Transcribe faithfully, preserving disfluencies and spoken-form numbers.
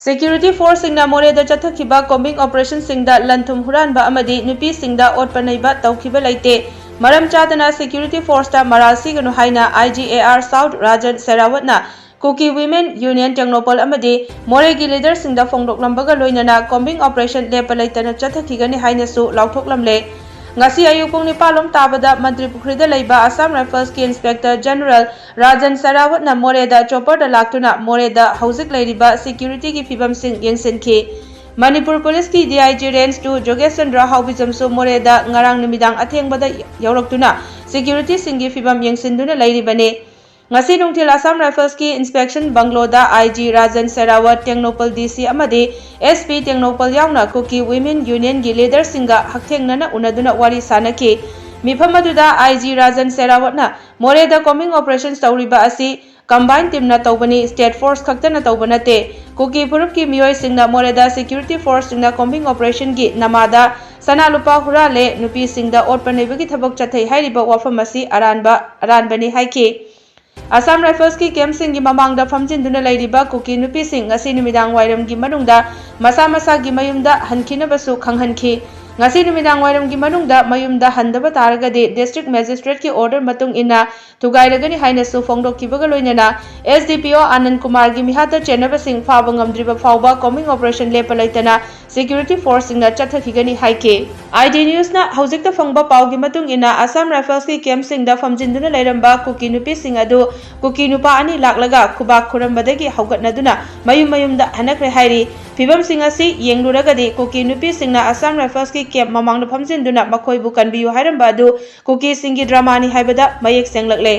Security forceꯁꯤꯡꯅ ꯃꯣꯔꯦꯗ ꯆꯠꯊꯈꯤꯕ combing operationꯁꯤꯡꯗ ꯂꯟ-ꯊꯨꯝ ꯍꯨꯔꯥꯟꯕ ꯑꯃꯗꯤ ꯅꯨꯄꯤꯁꯤꯡꯗ ꯑꯣꯠꯄ ꯅꯩꯕ ꯇꯧꯈꯤꯕ ꯂꯩꯇꯦ꯫ ꯃꯔꯝ ꯆꯥꯗꯅ security forceꯇ ꯃꯔꯥꯜ ꯁꯤꯒꯅꯨ ꯍꯥꯏꯅ I G A R South ꯔꯥꯖꯟ ꯁꯦꯔꯥꯋꯠꯅ Kuki Women Union Tengnoupal ꯑꯃꯗꯤ ꯃꯣꯔꯦꯒꯤ leaderꯁꯤꯡꯗ ꯐꯣꯡꯗꯣꯛꯂꯝꯕꯒ ꯂꯣꯏꯅꯅ combing operation ꯂꯦꯞꯄ ꯂꯩꯇꯅ ꯆꯠꯊꯈꯤꯒꯅꯤ ꯍꯥꯏꯅꯁꯨ ꯂꯥꯎꯊꯣꯛꯂꯝꯂꯦ꯫ ꯉꯁꯤ ꯑꯌꯨꯛ ꯄꯨꯡ ꯅꯤꯄꯥꯟ ꯂꯣꯝ ꯇꯥꯕꯗ ꯃꯟꯇ꯭ꯔꯤꯄꯨꯈ꯭ꯔꯤꯗ ꯂꯩꯕ ꯑꯁꯥꯝ ꯔꯥꯏꯐꯜꯁꯀꯤ Inspector General ꯔꯥꯖꯟ ꯁꯦꯔꯥꯋꯠꯅ ꯃꯣꯔꯦꯗ chopperꯗ ꯂꯥꯛꯇꯨꯅ ꯃꯣꯔꯦꯗ ꯍꯧꯖꯤꯛ ꯂꯩꯔꯤꯕ securityꯒꯤ ꯐꯤꯕꯝꯁꯤꯡ ꯌꯦꯡꯁꯤꯟꯈꯤ꯫ ꯃꯅꯤꯄꯨꯔ ꯄꯨꯂꯤꯁꯀꯤ D I G range two ꯖꯣꯒꯦꯁ Chandra ꯍꯥꯎꯕꯤꯖꯝꯁꯨ ꯃꯣꯔꯦꯗ ꯉꯔꯥꯡ ꯅꯨꯃꯤꯗꯥꯡ ꯑꯊꯦꯡꯕꯗ ꯌꯧꯔꯛꯇꯨꯅ securityꯁꯤꯡꯒꯤ ꯐꯤꯕꯝ ꯌꯦꯡꯁꯤꯟꯗꯨꯅ ꯂꯩꯔꯤꯕꯅꯤ꯫ ꯉꯁꯤ ꯅꯨꯡꯊꯤꯜ Assam ꯔꯥꯏꯐꯜꯁꯀꯤ inspection bungalow the I G ꯔꯥꯖꯟ ꯁꯦꯔꯥꯋꯠ, Tengnoupal D C ꯑꯃꯗꯤ S P ꯇꯦꯡꯅꯧꯄꯜ ꯌꯥꯎꯅ Kuki Women Unionꯒꯤ leaderꯁꯤꯡꯒ ꯍꯛꯊꯦꯡꯅꯅ ꯎꯅꯗꯨꯅ ꯋꯥꯔꯤ ꯁꯥꯅꯈꯤ꯫ ꯃꯤꯐꯝ ꯑꯗꯨꯗ I G ꯔꯥꯖꯟ ꯁꯦꯔꯥꯋꯠꯅ ꯃꯣꯔꯦꯗ combing operation ꯇꯧꯔꯤꯕ ꯑꯁꯤ combined teamꯅ ꯇꯧꯕꯅꯤ, state force ꯈꯛꯇꯅ ꯇꯧꯕ ꯅꯠꯇꯦ꯫ ꯀꯨꯀꯤ ꯐꯨꯔꯨꯞꯀꯤ ꯃꯤꯑꯣꯏꯁꯤꯡꯅ ꯃꯣꯔꯦꯗ security forceꯁꯤꯡꯅ combing operationꯒꯤ ꯅꯃꯥꯗ ꯁꯅꯥ ꯂꯨꯄꯥ ꯍꯨꯔꯥꯜꯂꯦ, ꯅꯨꯄꯤꯁꯤꯡꯗ ꯑꯣꯠꯄ ꯅꯩꯕꯒꯤ ꯊꯕꯛ ꯆꯠꯊꯩ ꯍꯥꯏꯔꯤꯕ ꯋꯥꯐꯝ ꯑꯁꯤ ꯑꯔꯥꯟꯕ, ꯑꯔꯥꯟꯕꯅꯤ ꯍꯥꯏꯈꯤ꯫ ꯑꯁꯥꯝ ꯔꯥꯏꯐꯜꯁꯀꯤ campꯁꯤꯡꯒꯤ ꯃꯃꯥꯡꯗ ꯐꯝꯖꯤꯟꯗꯨꯅ ꯂꯩꯔꯤꯕ ꯀꯨꯀꯤ ꯅꯨꯄꯤꯁꯤꯡ ꯉꯁꯤ ꯅꯨꯃꯤꯗꯥꯡ ꯋꯥꯏꯔꯝꯒꯤ ꯃꯅꯨꯡꯗ ꯃꯁꯥ ꯃꯁꯥꯒꯤ ꯃꯌꯨꯝꯗ ꯍꯟꯈꯤꯅꯕꯁꯨ ꯈꯪꯍꯟꯈꯤ꯫ ꯉꯁꯤ ꯅꯨꯃꯤꯗꯥꯡ ꯋꯥꯏꯔꯝꯒꯤ ꯃꯅꯨꯡꯗ ꯃꯌꯨꯝꯗ ꯍꯟꯗꯕ ꯇꯥꯔꯒꯗꯤ district magistrateꯀꯤ order ꯃꯇꯨꯡ ꯏꯟꯅ ꯊꯨꯒꯥꯏꯔꯒꯅꯤ ꯍꯥꯏꯅꯁꯨ ꯐꯣꯡꯗꯣꯛꯈꯤꯕꯒ ꯂꯣꯏꯅꯅ S D P O ꯑꯅꯟ ꯀꯨꯃꯥꯔꯒꯤ ꯃꯤꯍꯥꯠꯇ ꯆꯦꯟꯅꯕꯁꯤꯡ ꯐꯥꯕ ꯉꯝꯗ꯭ꯔꯤꯕ ꯐꯥꯎꯕ combing operation ꯂꯦꯞꯄ ꯂꯩꯇꯅ security forceꯁꯤꯡꯅ ꯆꯠꯊꯈꯤꯒꯅꯤ ꯍꯥꯏꯈꯤ꯫ I D Newsꯅ ꯍꯧꯖꯤꯛꯇ ꯐꯪꯕ ꯄꯥꯎꯒꯤ ꯃꯇꯨꯡ ꯏꯟꯅ ꯑꯁꯥꯝ ꯔꯥꯏꯐꯜꯁꯀꯤ campꯁꯤꯡꯗ ꯐꯝꯖꯤꯟꯗꯨꯅ ꯂꯩꯔꯝꯕ ꯀꯨꯀꯤ ꯅꯨꯄꯤꯁꯤꯡ ꯑꯗꯨ ꯀꯨꯀꯤ ꯅꯨꯄꯥ ꯑꯅꯤ ꯂꯥꯛꯂꯒ ꯈꯨꯕꯥꯛ ꯈꯨꯔꯝꯕꯗꯒꯤ ꯍꯧꯒꯠꯅꯗꯨꯅ ꯃꯌꯨꯝ ꯃꯌꯨꯝꯗ ꯍꯟꯅꯈ꯭ꯔꯦ ꯍꯥꯏꯔꯤ꯫ ꯐꯤꯕꯝꯁꯤꯡ ꯑꯁꯤ ꯌꯦꯡꯂꯨꯔꯒꯗꯤ ꯀꯨꯀꯤ ꯅꯨꯄꯤꯁꯤꯡꯅ ꯑꯁꯥꯝ ꯔꯥꯏꯐꯜꯁꯀꯤ camp ꯃꯃꯥꯡꯗ ꯐꯝꯖꯤꯟꯗꯨꯅ ꯃꯈꯣꯏꯕꯨ ꯀꯟꯕꯤꯌꯨ ꯍꯥꯏꯔꯝꯕ ꯑꯗꯨ ꯀꯨꯀꯤꯁꯤꯡꯒꯤ dramaꯅꯤ ꯍꯥꯏꯕꯗ ꯃꯌꯦꯛ ꯁꯦꯡꯂꯛꯂꯦ꯫